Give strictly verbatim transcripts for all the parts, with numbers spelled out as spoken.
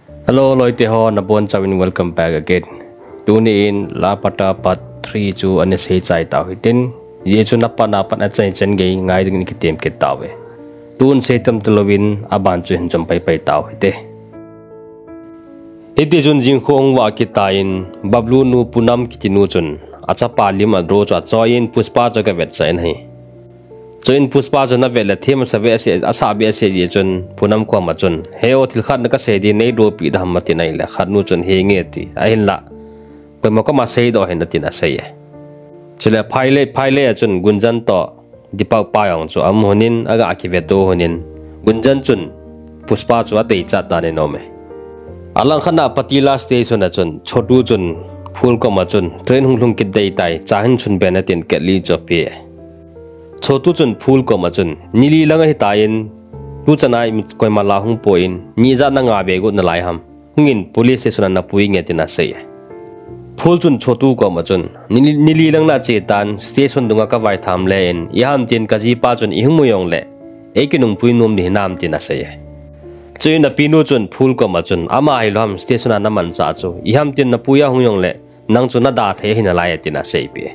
Hello, loite ho, nabonchauvin welcome back again. Tuni in Laapata Part three chu ana seichai tau hitin, hijeh chun apat apat a chan chan gei ngai dingin kitem kit tauve. Tun sei tam talouvin aban chu hin chom pai pai tau hite. Hitichun jingkah hung vah kit tan, Bablu nu Punam kiti nu chun achapa lim a draw chu achoiyin Pushpa chu agavetsah in ahi. Chuin Pushpa chun avet le them asah behseh, asah behseh jeh chun Punam koma chun, "He o, thil khat na kasei ding, nei drawpi dam?" atin ahile, khat nu chun, "Henge," ati. Ahinlah, "Koima koma seidoh hih in," atin asei e. Chule phailei, phailei a chun Gunjan toh Deepak pa jong chu aum lhonin, aga kiveto lhonin, Gunjan chun Pushpa chu adeichat dan in aum e. Alangkhat a Patila station a chun Chotu chun Phul koma chun train hung lhung kit dei tai, cha hin sunbe in atin kettle chu ape e. Chotu chun Phul koma chun, "Nili lang ahitan, tuchan a koima la hung poi, nijat na nga be got nalai ham? Hungin police station a napui inge," atin asei e. Phul chun Chotu koma chun, "Nili, nili lang nache tan, station dunga kavaitham le in, iham tin kajipa chun ihung mu jongle eikinungpui nom ding hinam?" atin asei e. Chuin apinu chun Phul koma chun, "Ama hilou ham station a namanchah chu, iham tin napui a hung jongle nang chu nada thei ahinalai," atin aseipeh e.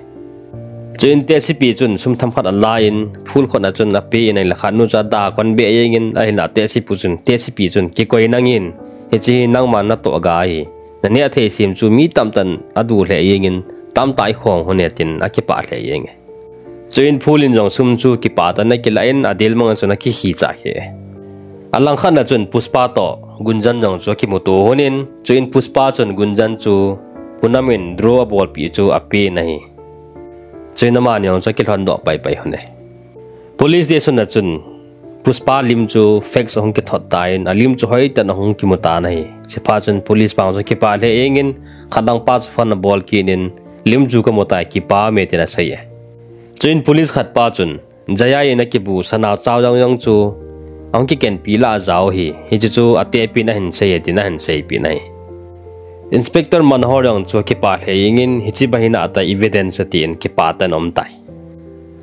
Chuin taxipi chun sum themkhat alan, Phul khut a chun apen ahile, khat nu chu ada kon be jengin, ahinlah taxipi chun, taxipi chun, "Kikoi nangin, hiche hi nangman natoh ga ahi. Naneh thei sem chu mi tamtah in adu lheh jengin, tamtah i khong lhon e," atin akipah lheh jenge. Chuin Phul in jong sum chu kipah tah in akilah in, adel mang a chun akikhichah kheh e. Alangkhat a chun Pushpa toh Gunjan jong chu akimuto lhonin, chuin Pushpa chun Gunjan chu Punam in draw abolpeh chu apen ahi. Chuin amani jong chu akilhondoh pai pai lhon e. Police station a chun Pushpa lim chu fax ahung kithot tan, alim chu hoitah in ahung kimu tan ahi. Chuphat chun police pa jong chu kipah lheh jengin, khatlang pa chu phone abol kit in, "Lim chu kamu tai, kipah e," atin asei e. Chuin police khat pa chun, "Jaya in akibu sana chao jong jong chu ahung kikenpi lah a ajao ahi, hiche chu atehpi in ahin sei e," atin ahin seipeh in ahi. Inspector Manohar jong chu akipah lheh jengin, "Hiche bang hi natah evidence," atin kipah tah in aum tai.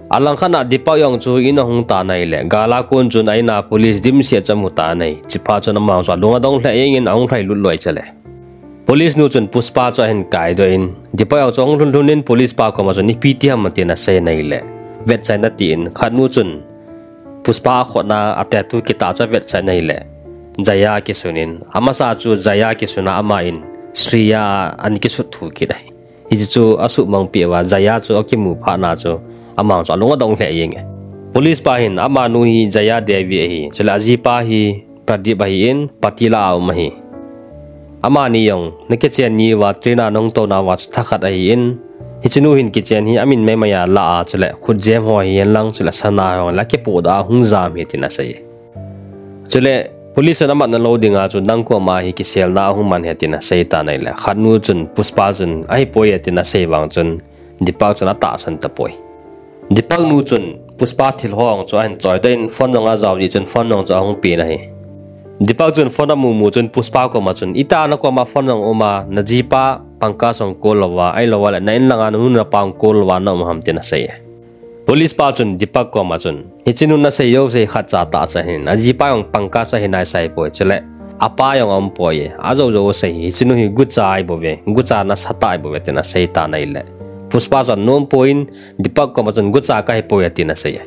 Alangkhat a Deepak jong chu in ahung tan ahile, gal a kon chun a in a police dimset chu amu tan ahi. Chuphat chun ama jong chu alung adong lheh jengin ahung lhailut loi chele. Police nu chun Pushpa chu ahin kaidoh in, Deepak jong chu ahung lhun lhun in police pa koma chun, "Ipi ti ham?" atin asei in ahile, "Vetsah in," atin, khat nu chun Pushpa akhut a tattoo kitah chu avetsah in ahile, Jaya akisun in, amasa chu Jaya akisun a ama in Shreya ana kisut thu kit ahi. Hiche chu asuhmang peh uva Jaya chu akimu phat na chu ama jong chu alung adong lheh jenge. Police pa hin, "Amanu hi Jaya Devi ahi, chule ajipa hi Pradeep ahin, Patila a um ahi. Amani jong nakichen ni uva train a nahung tou nauva chu thakhat ahin, hiche nu hin kichen hi amin maimai a la a, chule khutjem ho hihen lang, chule sana ho la akipodoh a hung jam ahi," atin asei e. Chule police in amat nalou dinga chu nang koma hi kiselna ahung man ahi, atin asei tan ahile, khat nu chun Pushpa chun, "Ahipoi," atin asei vang chun Deepak chun atahsan tapoi. Deepak nu chun Pushpa thil ho jong chu ahin choidoh in, phone jong ajao jeh chun phone jong chu ahung pen ahi. Deepak chun phone amu mu chun Pushpa koma chun, "Itih a nakoma phone jong um a, najipa Pankaj jong call louva, ahilouleh na in langa nanu napa jong call louva naum ham?" atin asei e. Police pa chun Deepak koma chun, "Hiche nun asei jouse hi khatcha tahsa ahin, ajipa jong Pankaj ahi naisai poi, chule apa jong aumpoi, ajou jou asei hi, hiche nu hi gucha ahibouve, gucha nasatah ahibouve," atin asei tan ahile, Pushpa chun anom poi in, Deepak koma chun, "Gucha kahipoi," atin asei e.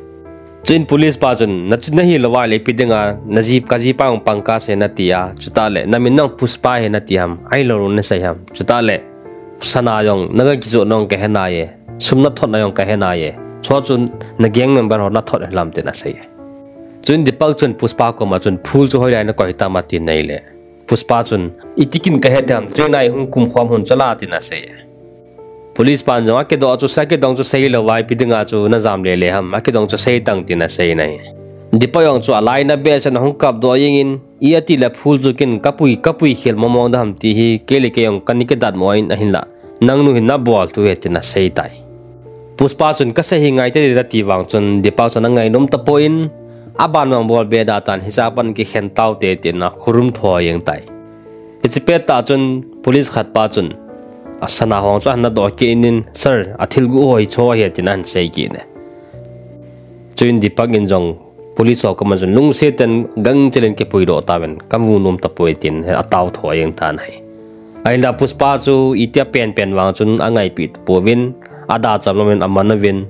Chuin police pa chun, "Nachi nahi louva le ipi dinga naji, kajipa jong Pankaj ahi nati a, chutah le namin jong Pushpa ahi nati ham, ahilouleh nasei ham, chutah le sana jong naga kijoh na jong kahe nai e, sum nathot na jong kahe nai e, chua chu na gang member ho nathot ahi lam?" atin asei e. Chuin Deepak chun Pushpa koma chun, "Phul chu hoilai nakoi tam?" atin ahile, Pushpa chun, "Iti kin kahet ham, train a ihung kumkhom hon chu la," atin asei e. Police pan jong, "Akidong chu sei, akidong chu sei louva ipi dinga chu najam le le ham, akidong chu sei tan," atin asei in ahi. Deepak jong chu alainat behseh in ahung kapdoh jengin, "Iti le Phul chu kin kapui, kapui khel mong mong ding ham ti hi, kei le kei jong kana kidat mo in, ahinlah nangnu hin nabol thu ahi," atin asei tai. Pushpa chun, "Kasei hi ngai tadin," ati vang chun Deepak chun angainom tapoi in, "Aban vang bol be da tan, hiche a pat kikhen taute," atin akhurum tho jeng tai. Hiche pettah chun police khat pa chun asana ho chu ahin ladoh kit in, "Sir, athilguh ho hi chu ahi," atin ahin sei kit e. Chuin Deepak in jong Police ho koma chun lungset in gangchel in kipuidoh tauvin, kamu nom tapoi tin atao tho jeng tan ahi. Ahinla Pushpa chu itia penpen vang chun angaipi pouvin, adacham louvin aman uvin,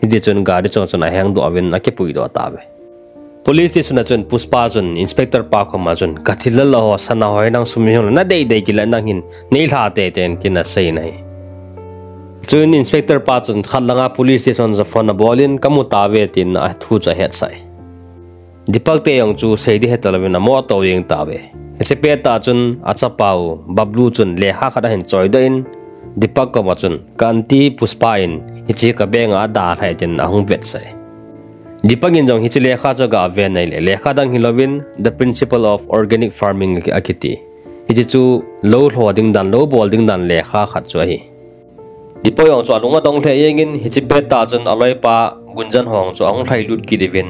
hiti chun gari chunga chun ahengdoh uvin akipuidoh tauve. Police station a chun Pushpa chun inspector pa koma chun, "Kathil lal ho, sana ho hi nang sum hi hung le nadei dei kit le nang hin neilha teitei in," tin asei in ahi. Chuin inspector pa chun khat langa police station a phone abol in, "Kamu tauve," tin athu chu ahetsah e. Deepak te jong chu seiding hetalouvin amoh tou jeng tauve. Hiche pettah chun achapau Bablu chun lekha khat ahin choidoh in, Deepak koma chun, "Ka aunty Pushpa in hiche ka bag a adalhah e," tin ahung vetsah e. Deepak in jong hiche lekha chu aga ven ahile, lekha dang hilouvin The Principle of Organic Farming akiti. Hiche chu lou lho ding dan, lou bol ding dan lekha khat chu ahi. Deepak jong chu alung adong lheh jengin, hiche pettah chun aloipa Gunjan ho chu ahung lhailut kit uvin,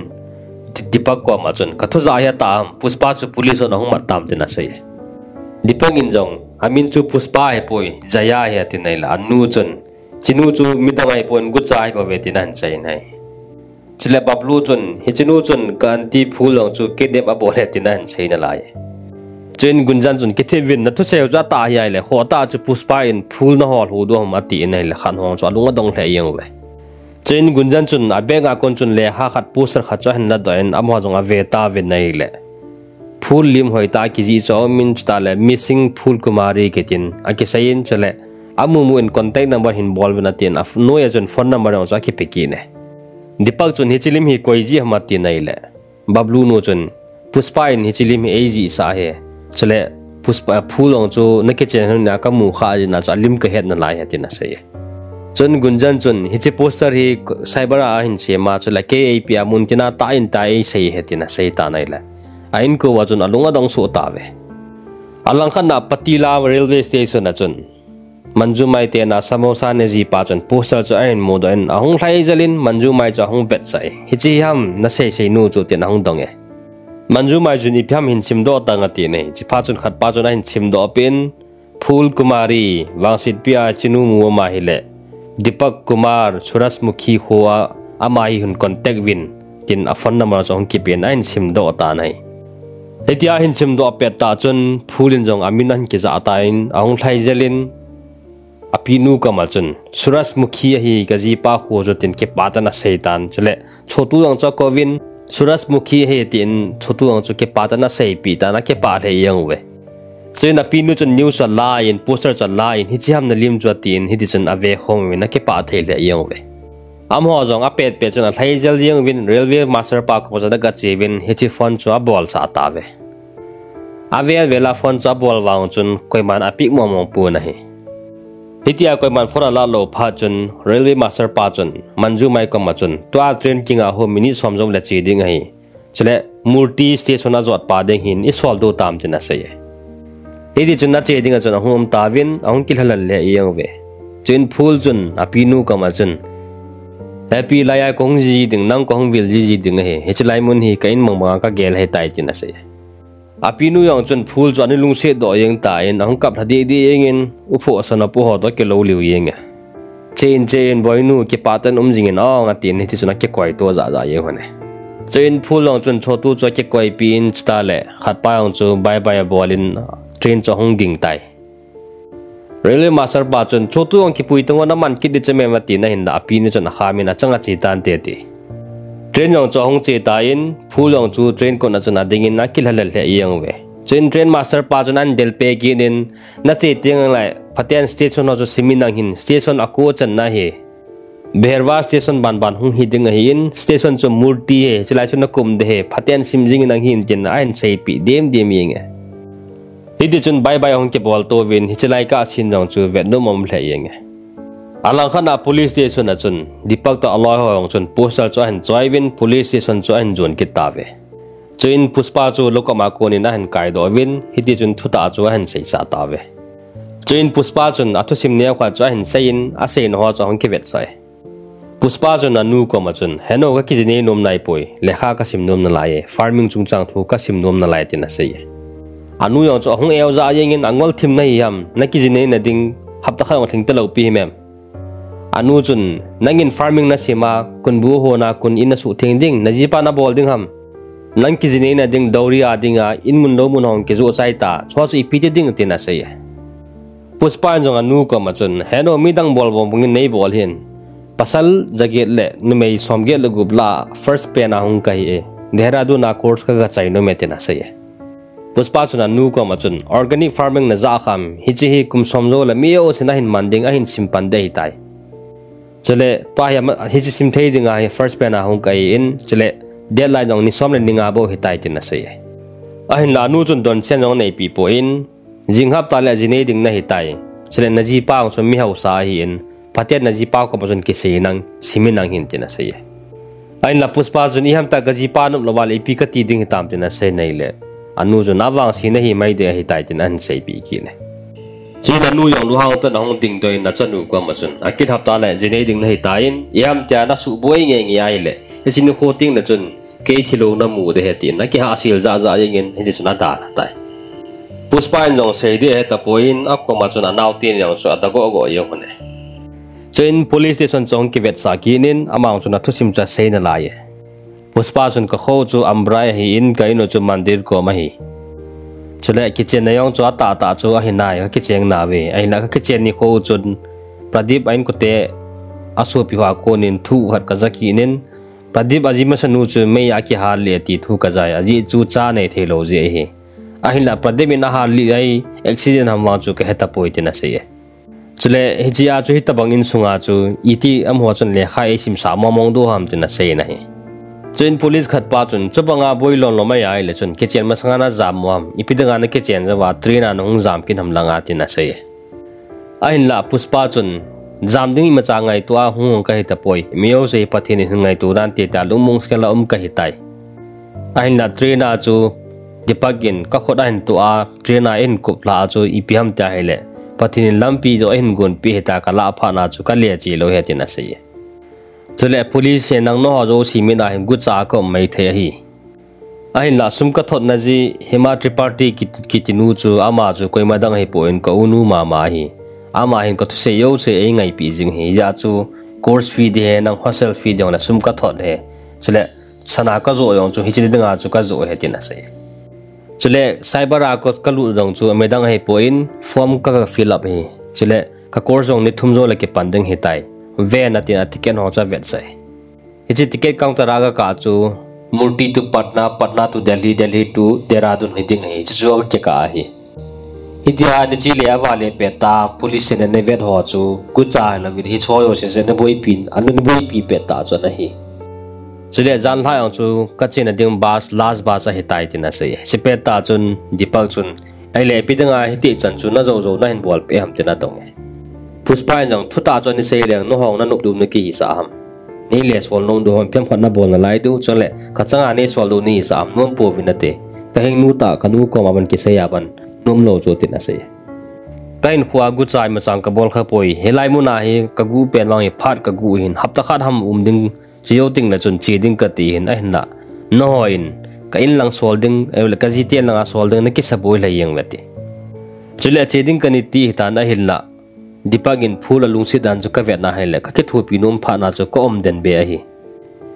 Deepak koma chun, "Ka thu ja hi atah ham, Pushpa chu police hon ahung mat tam," tin asei e. Deepak in jong, "Amin chu Pushpa ahipoi, Jaya ahi," atin ahile, anu chun, "Hichenu chu midang ahipon, gucha ahibouve," tin ahin sei in ahi. Chule Bablu chun, "Hichenu chun ka aunty Phul jong chu kidnap abol e," tin ahin sei nalai. Chuin Gunjan chun, "Kithip uvin, na thusei u chu atah hi ahile, khohtah chu Pushpa in Phul nahol lhu diu ham," atin ahile, khat ho chu alung adong lheh jeng uve. Chuin Gunjan chun abag a kon chun lekha khat, poster khat chu ahin ladoh in, amaho jong ave tauvin ahile, Phul lim hoitah a kijih chu aumin, chutah le Missing Phul Kumari kitin akisei in, chule amu mu in contact number hin bol uvin atin, anoiya chun phone number jong chu akipe kit in ahi. Deepak chun, "Hiche lim hi koi jih ham?" atin ahile, Bablu nu chun, "Pushpa in hiche lim hi eijih sah ahi. Chule Pushpa, Phul jong chu nakichen hon a kamu kha jeh a chu alim kahet nalai ahi," tin asei e. Chun Gunjan chun, "Hiche poster hi cyber a ahin sem a, chule kei eipeh a mun tina tah in tah eisei ahi," tin asei tan ahile, a inko uva chun alung adong soh tauve. Alangkhat a Patila railway station a chun Manjumai te na samosa ne jipa chun poster chu ahin mudoh in, ahung lhaijel in Manjumai chu ahung vetsah e. "Hiche hi ham, nasei sei nu chu?" tin ahung dong e. Manjumai chun, "Ipi ham hin simdoh tang," atin ahi. Chuphat chun khatpa chun ahin simdoh peh in, "Phul Kumari, Vangsetpi a chenu mu ama ahile, Deepak Kumar, Surajmukhi kho a ama hi hin contact uvin," tin a phone number chu ahung kipen, ahin simdoh tan ahi. Hitia ahin simdoh pettah chun Phul in jong amin ahin kijah tan, ahung lhaijel in, apinu koma chun, "Surajmukhi ahi, kajipa kho chu," tin kipah tah in asei tan. Chule Chotu jong chu akouvin, "Surajmukhi ahi," tin Chotu jong chu kipah tah in aseipeh tan, akipah lheh jeng uve. Chuin apinu chun news chu alan, poster chu alan, "Hiche ham nalim chu?" atin, hiti chun ave khom uvin akipah thei lheh jeng uve. Amaho jong apet pet chun alhaijel jeng uvin, railway master pa koma chun agache uvin, hiche phone chu abolsah tauve. Avel vel a phone chu abol vang chun koiman apick mong mong pon ahi. Hitia koiman phone alah lou phat chun railway master pa chun Manjumai koma chun, "Tua train kinga ho minute som jou le che ding ahi. Chule Murti station a jot pa ding hin isol diu tam," tin asei e. Hiti chun ache dinga chun ahung um tauvin, ahung kilhalal lheh jeng uve. Chuin Phul chun apinu koma chun, "Hepi, laiya kahung jiji ding, nang kahung vil jiji ding ahi. Hiche lai mun hi ka in mang banga kagel ahitai," tin asei e. Apinu jong chun Phul chu ana lungset doh jeng tan, ahung kap lha deh deh jengin, upo asana po ho toh akilou liu jeng e. "Che in, che in, boinu, kipah tah in um jingin o," atin, hiti chun akikoi to jah jah jeng hon e. Chuin Phul jong chun Chotu chu akikoipeh in, chutah le khatpa jong chu bye bye abol in, train chu ahung ding tai. Railway master pa chun, "Chotu jong kipui tang o, naman kit ding chu mem," atin ahinla, apinu chun akham in achang ache tante ati. Train jong chu ahung che tan, Phul jong chu train kot a chun adingin akilhalal lheh jeng uve. Chuin train master pa chun ahin delpeh kit in, "Nache teng lai, phaten station ho chu simin nang hin, station akou channa hi Beherwa station ban ban hung hi ding ahin, station chu Murti ahi, chulai chu nakum ding ahi, phaten sim jingin nang hin," tin ahin seipeh dem dem jeng e. Hiti chun bye bye ahung kibol touvin, hiche lai kah scene jong chu vet nom um lheh jeng e. Alangkhat a police station a chun Deepak toh aloi ho jong chun poster chu ahin choi uvin, police station chu ahin jon kit tauve. Chuin Pushpa chu lock-up a konin ahin kaidoh uvin, hiti chun thutah chu ahin seisah tauve. Chuin Pushpa chun athusim neokhat chu ahin seiyin, aseina ho chu ahung kivetsah e. Pushpa chun anu koma chun, "Henu, kakijinei nom naipoi, lekha kasim nom nalai e, farming chungchang thu kasim nom nalai," tin asei e. Anu jong chu ahung eojah jengin, "Angol thim nahi ham, nakijinei nading hapta khat jong lhing talou pi himem?" Anu chun, "Nangin farming nasim a, kun bu hon a, kun in nasuhtheng ding, najipa nabol ding ham? Nang kijinei na ding dowry a dinga in mun lou mun hung kijoh chai ta, chua chu ipi ti ding tin asei e. Pushpa in jong anu koma chun, "He nu, midang bol bol bangin nei bol hin. Pasal jaget le numei somget le gup lah a first pen a hung kahi e. Dehradun a course ka, kachai nom e," tin asei e. Pushpa chun anu koma chun, "Organic farming najah kham, hiche hi kum som jou le mi jousen ahin man ding, ahin sim pan ding ahitai. Chule, tua hi ama, hiche sim thei dinga hi first pen a hung kahi in, chule, deadline jong ni som le ni nga bou ahitai," tin asei e. Ahinla anu chun donchen jong aneipi poi, "Jing hapta le jinei ding nahitai. Chule, najipa jong chu mi hausa ahin, phaten najipa koma chun kisei in lang, sim in lang hih in," tin asei e. Ahinla Pushpa chun, "Ihamta kajipa nop lou va le ipi kati ding hitam," tin asei in ahile, anu chun, "Avangse nahi mai ding ahitai," tin ahin seipeh kit e. Chuin anu jong lunghang tah in ahung dingdoh in achanu koma chun, "Akit hapta le jinei ding nahitai, ihamtia nasuhboi nge nge ahile, hiche nikho teng le chun kei thilou namu ding ahi," tin akihahsel jah jah jengin, hiche chun adan ahitai. Pushpa in jong sei ding ahetapoi, akoma chun anaote ni jong chu ada goh goh jeng un e. Chuin police station chu ahung kivetsah kit in, ama jong chun athusim chu asei nalai e. Pushpa chun, "Kakho chu Ambrai ahin, ka in u chu mandir kom ahi. Chule kichenna jong chu atahtah chu ahi nai, kakicheng nauve. Ahinla kakichen nikho chun Pradip a inkote asopiho a konin thu khat kaja kit in, Pradip aji masanu chu mei a akihal lih e ti thu kajai, ajeh chu cha nei theilou jeh ahi. Ahinla Pradip in ahal lih ahi, accident ham vang chu kahetapoi," tin asei e. Chule, hichea chu hitobang insunga chu, iti amaho chun lekha eisimsah mong mong diu ham tin asei in ahi. Chuin police khatpa chun, "Chubanga boi lom lom ahile chun, kichen masanga najam u ham, ipi dinga nakichen jouva, train a nahung jam kit ham langa," tin asei e. Ahinla Pushpa chun, "Jam ding imacha ngaito a hung hung kahitapoi, mi jouse hi Pathen in hin ngaito dan te tia lungmong sel a um kahitai." Ahinla train a chu Deepak in kakhut ahin toh a, train a ahin kuplha a chu ipi ham tia ahile, "Pathen in lampi joh ahin gonpeh ahitai, kalah phat na chu kale che lou ahi," tin asei e. Chule police in, "Nangho jouse mit a hin gucha a kaum maithei ahi. Ahinla sum kathotna jeh Hema Tripathi kiti, kiti nu chu ama chu koima dang ahipon ka unu mama ahi. Ama hin kathusei jouse eingaipi jing ahi. Hijeh chun course fee ding ahi, nang hostel fee ding le sum kathot ahi. Chule sana kajoh jong chu hiche dinga chu kajoh ahi," tin asei. Chule cyber a ka, kalut jong chu midang ahipon form ka, ka fill up ahi. Chule ka course jong ni thum jou le kipan ding ahitai. Ven atin aticket ho chu avetsah e. Hiche ticket counter a kakah chu Multan to Patna, Patna to Delhi, Delhi to Dehradun hiding ahi, chuchu kakikah ahi. Hitia ana che le avale pettah, police in ana vet ho chu, gucha hilouvin hiche ho jouse chu ana boipi, ana boipi pettah chu ana hi. Chule janhi jong chu kachena ding bus, last bus ahitai tin asei. Hiche pettah chun Deepak chun, "Ahile ipi dinga hiti chan chu najou jou nahin bolpeh ham?" tin adong e. Pushpa in jong, "Thutah chu ana sei leng, nangho nanop diu nakihisah ham? Neile sol nom diu ham, phem khat nabol nalai diu, chule kachanga neisol diu nahisah ham, nom pouvin nate. Kahing nu tah, kanu koma ban kisei a ban nom lou chu," tin asei. "Kahinkhoa gucha imacha kabol khapoi, hilai muna hi kagu pen vang hi phat kagu ahin, hapta khat ham um ding, chujou teng le chun che ding kati ahin, ahinla nangho in ka in lang sol ding, ahile kajiten langa sol ding nakisaboi lheh jeng uve," ati. Chule che ding kani ti ahitan ahinla, Deepak in phul alungset dan chu kavet na ahile, kakithopi nom phat na chu kaum den be ahi.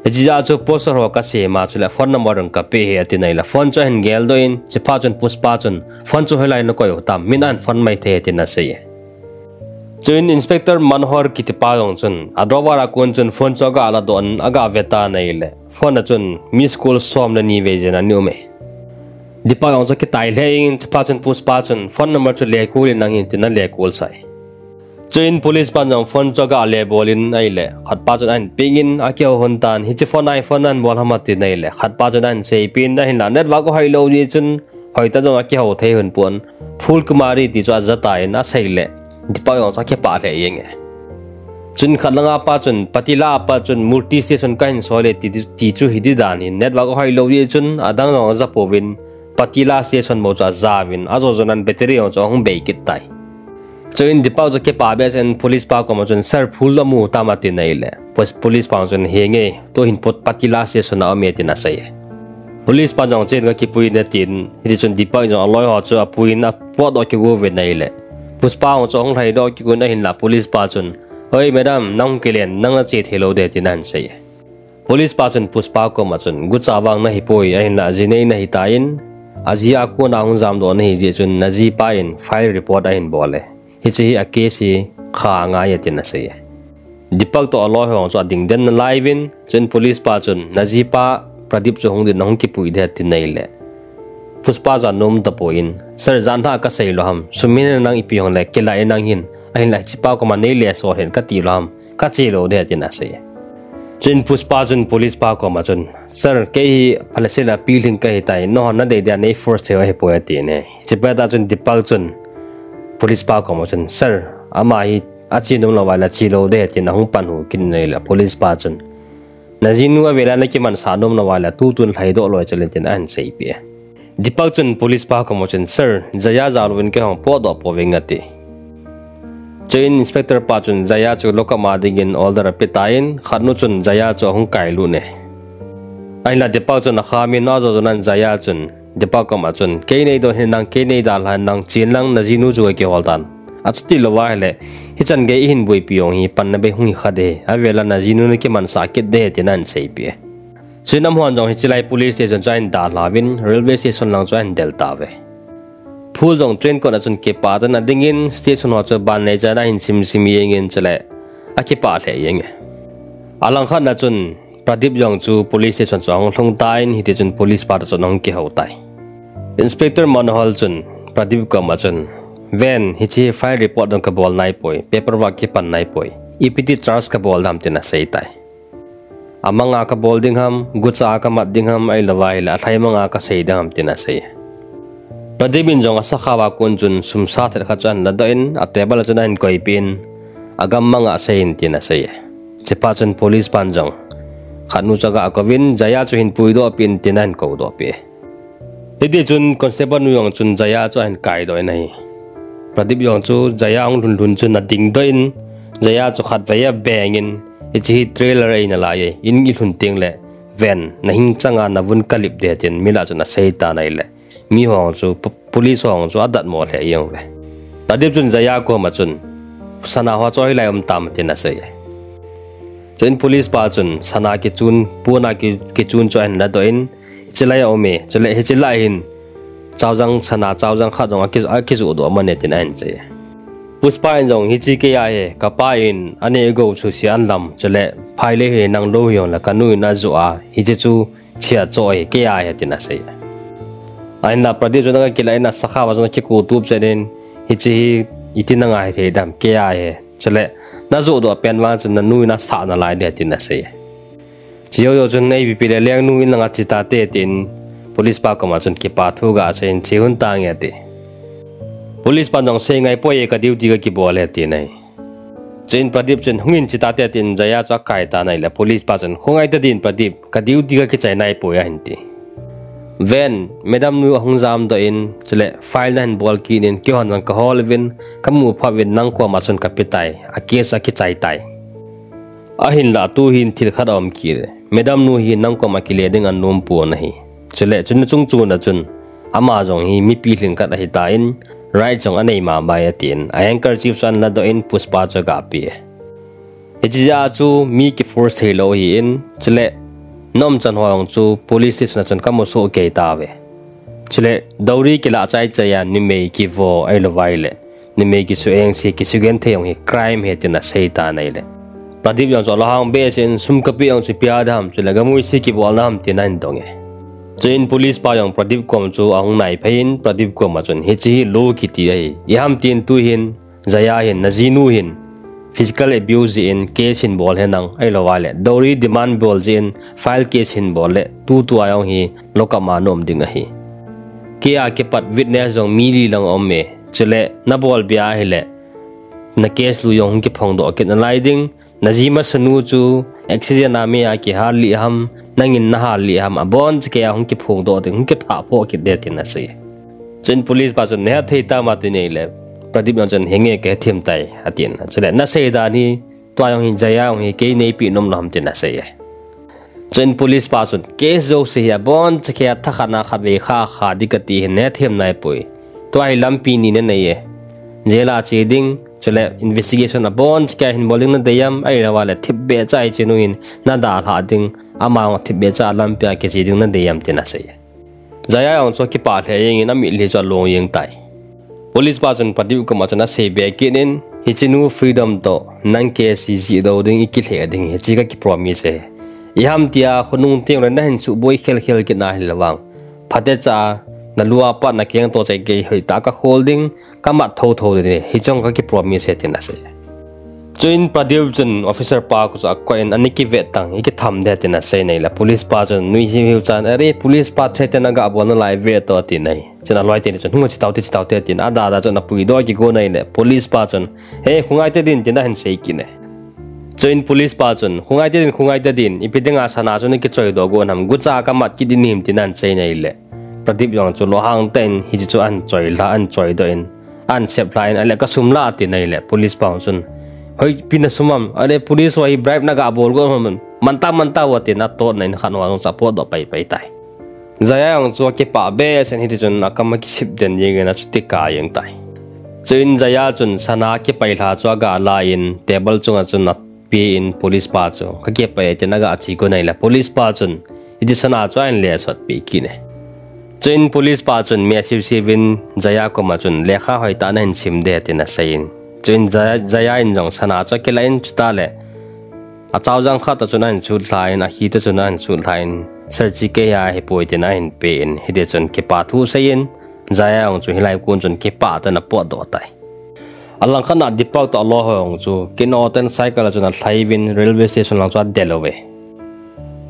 Hijeh a chu poster ho kasem a, chule phone number jong kapeh e ati na ahile, phone chu ahin geldoh in, chuphat chun Pushpa chun, "Phone chu hoilai nakoi u tam, min ahin phone maithei," tin asei e. Chuin Inspector Manohar kitipa jong chun, a drawer a kon chun phone chu aga ladoh in, aga ve tan ahile, phone a chun missed call som le ni vei jen ana um e. Deepak jong chu akitai lheh in, chuphat chun Pushpa chun, "Phone number chu le call in lang hin," tin ale call sai. Chuin police pan jong phone chu aga le bol in ahile, khatpa chun ahin ping in, akihou lhon tan, "Hiche phone a hi phone nahin bol ham?" ati na ahile, khatpa chun ahin seipeh in, ahinla network ahoi lou jeh chun, hoitah jong akihou thei lhon pon, "Phul Kumari," ti chu aja tan asei le, Deepak jong chu akipah lheh jeng e. Chuin khat langa pa chun, "Patila a pat chun Multan station kahin sol e," ti, ti chu hiti dan hin, network ahoi lou jeh chun adang jong aja pouvin, Patila station bou chu ajauvin, ajo jou nan battery jong chu ahung bei kit tai. Chuin Deepak chu akipah behseh in police pa koma chun, "Sir, phul amu tam?" ati na ahile, pos-, police pa chun, "Henge, tuhin pot-, Patila station a um e," tin asei e. Police pa jong chen kakipui in atin, hiti chun Deepak jong aloi ho chu apui in apotdoh kigo uve na ahile, Pushpa jong chu ahung lhaidoh kigo in ahinla police pa chun, "Oi madam, nang kilen, nang nache thei lou ding," tin ahin sei e. Police pa chun Pushpa koma chun, gucha vang nahi poi, ahinla ji nei nahi tan, aji a kona hung jamdoh nahi jeh chun, najipa in file report ahin bol e. Hiche hi a case hi kha angai e tin asei e. Deepak toh aloi ho chu ading den nalai uvin, chuin police pa chun, najipa Pradip chu hung din nahung kipui ding ahi tin ahile, Pushpa chu anom tapon, sir, jan lha kasei lou ham, sum hin nang ipi hung le, kila e nang hin, ahinla hichepa koma nei le so hin kati lou ham, kache lou ding ahi tin asei e. Chuin Pushpa chun police pa koma chun, sir, kei hi phalesela pilhing kahi tai, nahon nadei dia nei force thei u ahipoi atin e. Hiche pet a chun Deepak chun police pa koma chun, sir, ama hi ache nom lou uva ahile che lou ding ahi tin ahung panhu kit in ahile police pa chun, najinu avela nakimansah nom lou uva ahile tutun lhaidoh loi chule tin ahin seipeh e. Deepak chun police pa koma chun, sir, Jaya jal uvin kei hung potdoh pouving ati. Chuin inspector pa chun Jaya chu lockup a dingin order apetan, khatnu chun Jaya chu ahung kailut e. Ahinla Deepak chun akhamin, ajo jonan Jaya chun Deepak koma chun, kei nei don hinang, kei nei dalhan nang, chen lang najinu chu kakihol tan. Achuti lou uva ahile, hichan gei ihin boipi jong hi panna bei hung hi kha ding ahi, avela najinu nakimansah kit ding ahi tin ahin seipeh e. Chuin amahon jong hiche lai police station chu ahin dalhauvin, railway station lang chu ahin del tauve. Phul jong train kot a chun kipah tah in adingin, station ho chu ban neichaina ahin simsim jengin chule akipah lheh jenge. Alangkhat na chun Pradip jong chu police station chu ahung lhung tan, hitichun police pa toh chun ahung kihou tai. Inspector Manohar chun Pradip koma chun, Ven, hiche file report jong kabol naipoi, paperwork kipan naipoi, ipiti charge kabol ding ham tin asei tai. Amanga kabol ding ham, gucha a kamat ding ham, ahilouva ahile alhai manga kasei ding ham tin asei. Pradip in jong asakhao a kon chun sum sa thet khat chu ahin ladoh in, a table a chun ahin koipeh in, agam manga seiyin tin asei. Hichepa chun police pan jong khatnu chu aga kouvin, Jaya chu hin puidoh peh in tin ahin koudoh peh. Hitichun constable nu jong chun Jaya chu ahin kaidoh in ahi. Pradip jong chu Jaya ahung lhun lhun chun adingdoh in, Jaya chu khatvei abengin, hiche hi trailer ahi nalai e, in ilhun tengle, ven, nahing changa navun kalip ding ahi tin mi lah chun asei tan ahile, miho chu, po-, police ho chu adatmo lheh jeng uve. Pradip chun Jaya koma chun, sana ho chu hilai um tam tin asei. Chuin police pa chun sana kichun, pona ki, kichun chu ahin ladoh in, hiche lai a um e, chule hiche lai hin chaojang, sana chaojang khat jong aki, akijohdoh man e tin ahin sei. Pushpa in jong, hiche kei a ahi, kapa in aneh gou chu se anlam, chule file hi nang lou hijongle kanu in ajoh a, hiche chu chea choh ahi, kei a ahi tin asei. Ahinla Pradip chun aga kilah in asakhao a chun akikutup chet in, hiche hi iti nanga hithei dem, kei a ahi, chule najohdoh pen vang chun nanu in asah nalai ding ahi tin asei. Chujou jou chun, ipi pi le lengnu in langa che tate tin police pa koma chun kipa thu aga seiyin, che hon tange ati. Police pan jong, sei ngai poi e, ka duty kakibol e ati nai. Chuin Pradip chun, hungin che tate tin Jaya chu akai tan ahile police pa chun, khongai tadin Pradip, ka duty kakichai naipoi ahin ti. Ven, madam nu ahung jamdoh in, chule file nahin bol kit in, keihon jong kahol uvin, kamu phat uvin, nang koma chun kape tai, a case akichai tai. Ahinla tuhin thil khat aum kit e. Madam nu hi nang koma kile ding anom pon ahi. Chule, chun achung chun a chun, ama jong hi mipi lhingkhat ahitan, right jong anei mama e atin, a handkerchief chu ahin ladoh in Pushpa chu aga pe e. Hiche jeh a chu mi kiforce theilou ahin, chule, na umchan ho jong chu police station a chun kamu soh kei tauve. Chule, dowry kilah chai chai a numei kivo ahilouva ahile, numei kisuheng se, kisugenthei jong hi crime ahi tin asei tan ahile, Pradip jong chu alunghang behseh in, sum kapeh jong chu pia ding ham, chule gamui se kibolna ham tin ahin dong e. Chuin police pa jong Pradip kom chu ahung naiphei in, Pradip koma chun, hiche hi lou kiti ahi, ijeh ham tin tuhin Jaya hin, najinu hin physical abuse jeh in case hin bol henlang, ahilouva ahile dowry demand bol jeh in file case hin bol le, tutua jong hi lockup a na um ding ahi. Kei a kipat witness jong mi li lang aum e, chule nabolbe ahile, na case lui jong hung kiphongdoh kit nalai ding, naji masanu chu accident a mei a kihal lih ham, nangin nahal lih ham, aboncha kei a hung kiphongdoh ding, hung kiphahphoh kit ding tin asei. Chuin police pa chun, nahet thei tam ati nahile, Pradip jong chun, henge, kahethem tai, atin. Chule, nasei dan hi, tua jong hi, Jaya jong hi, kei neipeh nom lou ham tin asei e. Chuin police pa chun, case jouse hi aboncha kei a thakhat na khatvei kha kha ding kati hin, nahethem naipoi. Tua hi lampi ni nanei e. Jail a che ding, chule investigation aboncha kei a hin bol ding nadei am, ahilouva ahile thipbeh cha hichenu hin nadalhah ding, Ama jong thipbeh cha lampi a kiche ding nadei am tin asei. Jaya jong chu akipah lheh jengin amitlhi chu along jeng tai. Police pa chun Pradip koma chun asei be kit in, hiche nu Freedom toh nang case jih doh ding, ikilheh ding, hiche kakipromise e. Iham tia khonung teng le nahin suboi khel khel kit nahile vang, phatecha nalua pat nakeng toh chai gei hoitah a kakhol ding, kamat thotho ding, hiche jong kakipromise e tin asei. Chuin Pradip chun officer pa koma chu akoh in, ani kivet tan, ikitham ding tin asei nahile, police pa chun nuihiu hiu chan, are police pa threaten agabol nalai ve toh atin ahi. Chun aloi teni chun, hung, che taute, che taute tin, adada chun apuidoh kigon ahile, police pa chun, he, khongai tadin tin ahin sei kit e. Chuin police pa chun, khongai tadin, khongai tadin, ipi dinga sana chu nakichoidoh gon ham, gucha kamat kit ding ahim tin ahin sei nahile, Pradip jong chu lolhang tah in hiche chu ahin choilha, ahin choidoh in, ahin seplha in, ale kasum la atin ahile, police pa chun, hoi, ipi nasum am, ale police ho hi bribe nagabol gon ham, manta, manta vo tin atotna in khat ho jong chu apotdoh paipai tai. Jaya jong chu akipah behseh in hiti chun akam akisip den jengin achuti kap jeng tai. Chuin Jaya chun sana kipailha chu agalah in table chunga chun apen police pa chu, kakipai e tin agache gon ahile, police pa chun hiche sana chu ahin lesotpeh kit e. Chuin police pa chun message siuvin Jaya koma chun lekha hoitah nahin sim ding tin aseiyin. Chuin Jaya, Jaya in jong sana chu akilah in chuteng le achaojang khat toh chun ahin sutlha in, akhi toh chun ahin sutlha in, sir, hiche keiya ahipoi tin ahin pen, hiti chun kipa thu seiyin, Jaya jong chu hilai kon chun kipah tah in apotdoh tai. Alangkhat a Deepak toh aloi ho jong chu kinoh tah in cycle a chun alhai uvin railway station lang chu adel uve.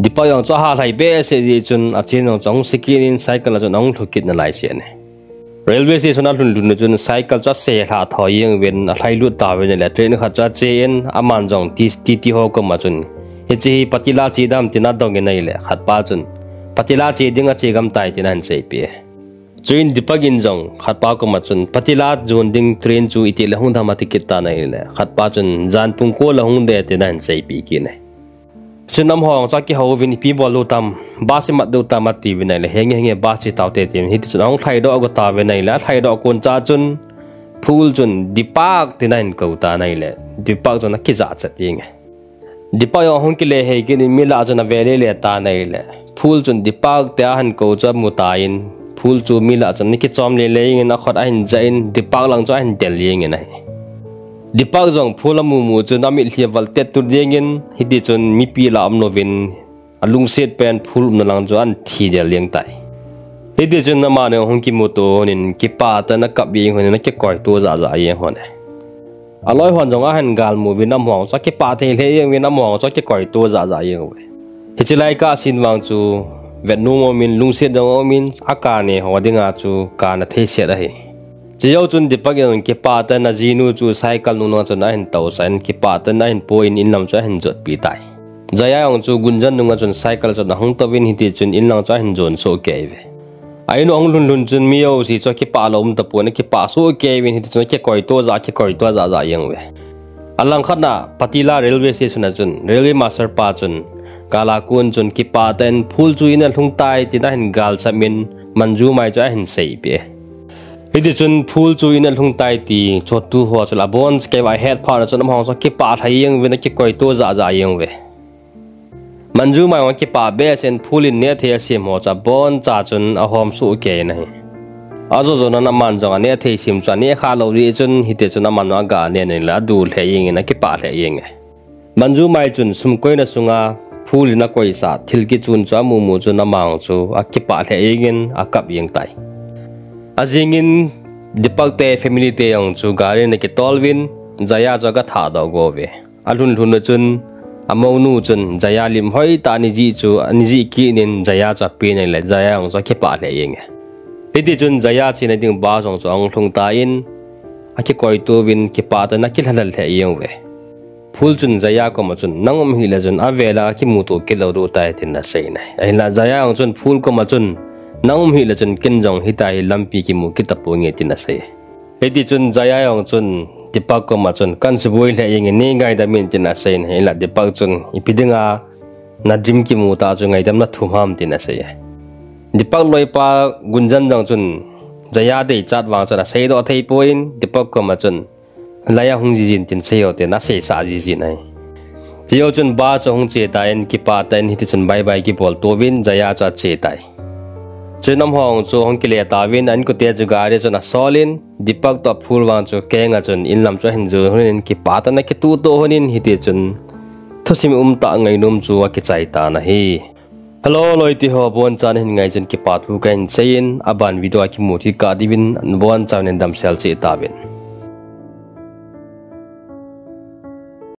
Deepak jong chu aha lhai behseh jeh chun achen jong chu ahung se kit in cycle a chun ahung lhu kit nalai seh e. Railway station a alhun lhun chun cycle chu aselha tho jeng uvin alhai lut tauvin ahile train khat chu ache in aman jong T T ho koma chun hiche hi patila che dam tin adong in ahile khatpa chun patila che ding ache gam tai tin ahin seipeh e. Chuin Deepak in jong khatpa koma chun patila jon ding train chu itih le hung dam ati kit tan ahile khatpa chun jan pung ko le hung ding tin ahin seipeh kit e. Chun amaho jong chu akihou uvin ipi bol diu tam, bus imat diu tam atiuvin ahile henge henge bus che taute tin hiti chun ahung lhaidoh agot tauvin ahile alhaidoh koncha chun Phul chun Deepak tin ahin kou tan ahile Deepak chun akijah chet jeng e. Deepak jong ahung kile hei kit in mi lah a chun ave lele tan ahile Phul chun Deepak tia ahin kou chu amu tan Phul chu mi lah a chun ana kichom lele jengin akhut ahin jah in Deepak lang chu ahin del jengin ahi. Deepak jong Phul amu mu chun amitlhi aval tet tut jengin hiti chun mipi lah a um louvin alungset pen Phul umna lang chu ahin thi del jeng tai. Hiti chun amani ahung kimuto hon in kipah tah in akap jeng hon in akikoito jah jah jeng hon e. Aloi hon jong ahin galmu uvin amaho jong chu akipah thei lheh jeng uvin amaho jong chu akikoito jah jah jeng uve. Hiche lai kah scene vang chu vetnom aumin lungset jong aumin akane ho dinga chu kana theiset ahi. Chujou chun Deepak in kipah tah in ajinu chu cycle nunga chun ahin tousah in kipah tah in ahin pui in inlam chu ahin jotpi tai. Jaya jong chu Gunjan nunga chun cycle chun ahung touvin hiti chun inlang chu ahin jon soh kei uve. A in u ahung lhun lhun chun mi jouse chu akipah lou um tapon akipah soh kei uvin hiti chun akikoito jah, akikoito jah jah jeng uve. Alangkhat a Patila railway station a chun railway master pa chun gala kon chun kipah tah in Phul chu in alhung tai tin ahin galsam in Manjumai chu ahin seipeh e. Hiti chun Phul chu in alhung tai ti Chotu ho chu abon cheh kei uva ahet phat chun amaho chu akipah lhai jeng uvin akikoito jah jah jeng uve. Manjumai jong akipah behseh in Phul in nehthei asem ho chu aboncha chun ahom soh kei in ahi. Ajo jo nan aman jong anehthei sem chu aneh kha lou jeh chun hiti chun aman jong aga neh in ahile adu lheh jeng in akipah lheh jeng e. Manjumai chun sum koina sunga Phul in akoisah thil kichun chu amu mu chun ama jong chu akipah lheh jeng in akap jeng tai. Ajing in Deepak te family te jong chu gari in akitol uvin Jaya chu aga thah doh go uve. Alhun lhun u chun, amounu chun Jaya lim hoitah ana jih chu, ana jih kit in Jaya chu apen ahile Jaya jong chu akipah lheh jeng e. Hiti chun Jaya chena ding bus jong chu ahung lhung tan, akikoito uvin kipah tah in akilhalal lheh jeng uve. Phul chun Jaya koma chun, nang um hile chun avel a kimuto kit lou diu tai tin asei in ahi. Ahinla Jaya jong chun Phul koma chun, nang um hile chun ken jong hitia hi lampi kimu kit taponge tin asei. Hiti chun Jaya jong chun Deepak koma chun, kahin suboi lheh jeng e, nei ngaidam in tin asei in ahi. Ahinla Deepak chun, ipi dinga na dream kimu tah chu ngaidam na thum ham tin asei e. Deepak loipa Gunjan jong chun Jaya deichat vang chun aseidoh thei poi in, Deepak koma chun, hilai a hung jijin tin sei o tin aseisah jijin ahi. Chujou chun bus chu ahung che tan, kipah tah in hiti chun bye bye kibol touvin Jaya chu ache tai. Chun amaho chu ahung kile tauvin, a inkote chu gari chun asolin, Deepak toh Phul vang chu kenga chun inlam chu ahin jon lhonin, kipah tah in akituto lhonin, hiti chun thusim umtah ngainom chu akichai tan ahi. Hello, loiteho, abonchan nahin ngai chun kipathu kahin seiyin, aban video a kimu kit kah diuvin abonchan nadamsel cheh tauvin.